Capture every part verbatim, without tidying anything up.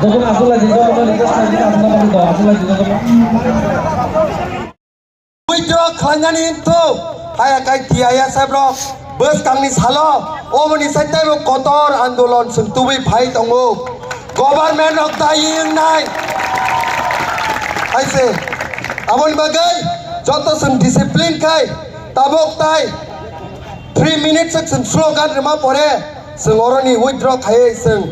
Withdraw khlainani wngthu, haya kai T I S F rok bwskangni salo oboni sai teibo kotor andolon chwng tubui phai tongo. Government rok dai wngnai. Hai se, aboni bagwi joto chwng discipline khai tabuk tai three minutes chwng slogan rwma pore chwng oroni withdraw khaiwi chwng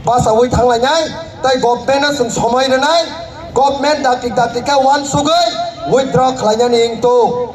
bachaui thanglainai, tei government no chwng somoi rwnai, government dakti dakti khe uansugwi withdraw khlainani wngthu.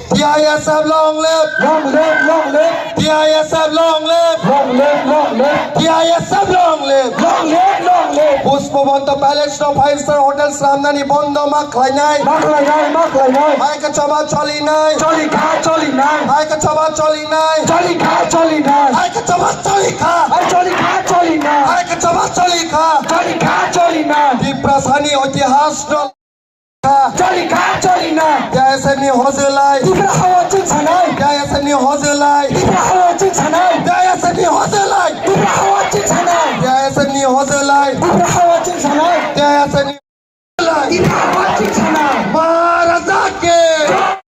T I S F long live! Long live, long live! T I S F long live! Long live, long live! T I S F long live! Long live, long live! Pushpabanta Palace no five star hotel slamnani bondo ma khlainai. Ma khlainai, ma khlainai. Hai khe choba cholinai. Choli kha, cholinai. Hai khe choba cholinai. Choli kha, cholinai. Hai khe choba choli kha. Hai choli kha, cholinai. Hai khe choba choli kha. Choli kha, cholinai. Tiprasani itihas no kha. Choli kha, cholinai. T I S F ni hojlai. Tipra hawa chwng sanai. T I S F ni hojlai. Tipra hawa chwng sanai. T I S F ni hojlai. Tipra hawa chwng sanai. T I S F ni hojlai. Tipra hawa chwng sanai. T I S F ni